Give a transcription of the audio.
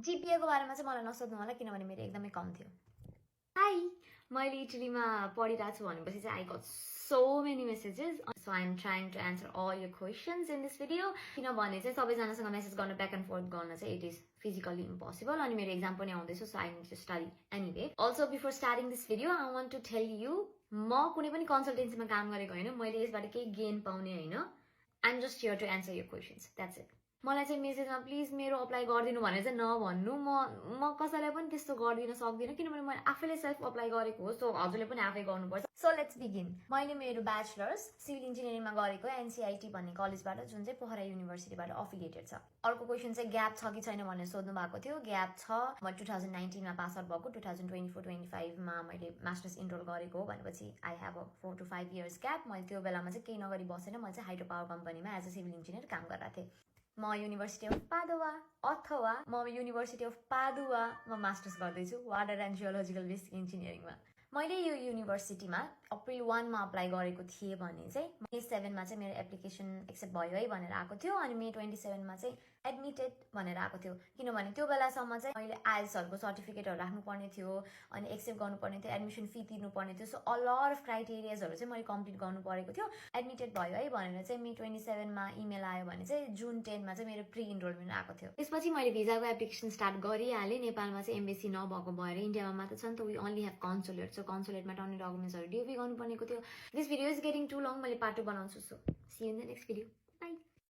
GPA को बारेमा चाहिँ मलाई नसोध्नु होला किनभने मेरो एकदमै कम थियो। हाई, मैले इटलीमा पढिरहेको छु भनेपछि चाहिँ I got so many messages, so I'm trying to answer all your questions in this video. किनभने चाहिँ सबैजनासँग मेसेज गर्न ब्याक एन्ड फोर्थ गर्न चाहिँ it is physically impossible अनि मेरो एक्जाम पनि आउँदैछ, so I need to study anyway. Also before starting this video, I want to tell you म कुनै पनि कन्सल्टेन्सीमा काम गरेको हैन, मैले यसबाट केही गेन पाउने हैन. I'm just here to answer your questions. That's it. मलाई चाहिँ मेसेजमा प्लिज मेरो अप्लाई गरिदिनु भनेर चाहिँ नभन्नु, म कसैलाई पनि त्यस्तो गर्दिन सक्दिन किनभने मैले आफैले सेल्फ अप्लाई गरेको हो, सो हजुरले पनि आफै गर्नुपर्छ. So let's begin. मैले मेरो ब्याचलर्स सिभिल इन्जिनियरिङमा गरेको NCIT भन्ने कलेजबाट, जुन चाहिँ पोखरा युनिभर्सिटीबाट अफिलिएटेड छ. अर्को क्वेसन चाहिँ ग्याप छ कि छैन भनेर सोध्नु भएको थियो. ग्याप छ. म 2019 मा पास आउट भएको, 2024-25 मा मैले मास्टर्स इनरोल गरेको हो भनेपछि I have a 4 to 5 years gap. मैले त्यो बेलामा चाहिँ केही नगरी बसेन, मैले चाहिँ हाइड्रो पावर कम्पनीमा एज अ सिभिल इन्जिनियर काम गरिरहेको थिएँ. म युनिभर्सिटी अफ पादुवा अथवा म युनिभर्सिटी अफ पादुवामा मास्टर्स गर्दैछु वाटर एन्ड जियोलोजिकल बेस्ड इन्जिनियरिङमा. मैले यो युनिभर्सिटीमा अप्रिल 1 मा अप्लाई गरेको थिएँ भने चाहिँ मे 7 मा चाहिँ मेरो एप्लिकेसन एक्सेप्ट भयो है भनेर आएको थियो अनि मे 27 मा चाहिँ एडमिटेड भनेर आएको थियो. किनभने त्यो बेलासम्म चाहिँ मैले आइएल्सहरुको सर्टिफिकेटहरु राख्नुपर्ने थियो अनि एक्सेप्ट गर्नुपर्ने थियो, एडमिसन फी तिर्नुपर्ने थियो. सो अ लट अफ क्राइटेरियाजहरु चाहिँ मैले कम्प्लिट गर्नु परेको थियो. एडमिटेड भयो है भनेर चाहिँ मे 27 मा इमेल आयो भने चाहिँ जुन 10 मा चाहिँ मेरो प्री इनरोलमेन्ट आएको थियो. त्यसपछि मैले भिजाको एप्लिकेसन स्टार्ट गरिहालेँ. नेपालमा चाहिँ एम्बेसी नभएको भएर इन्डियामा मात्र छ नि त, we only have consulate. So कन्सुलेटमा टाउने डकुमेन्ट्सहरु डिओपी गर्नुपर्नेको थियो. This video is getting too long, मैले पार्ट 2 बनाउँछु. So see you in the next video.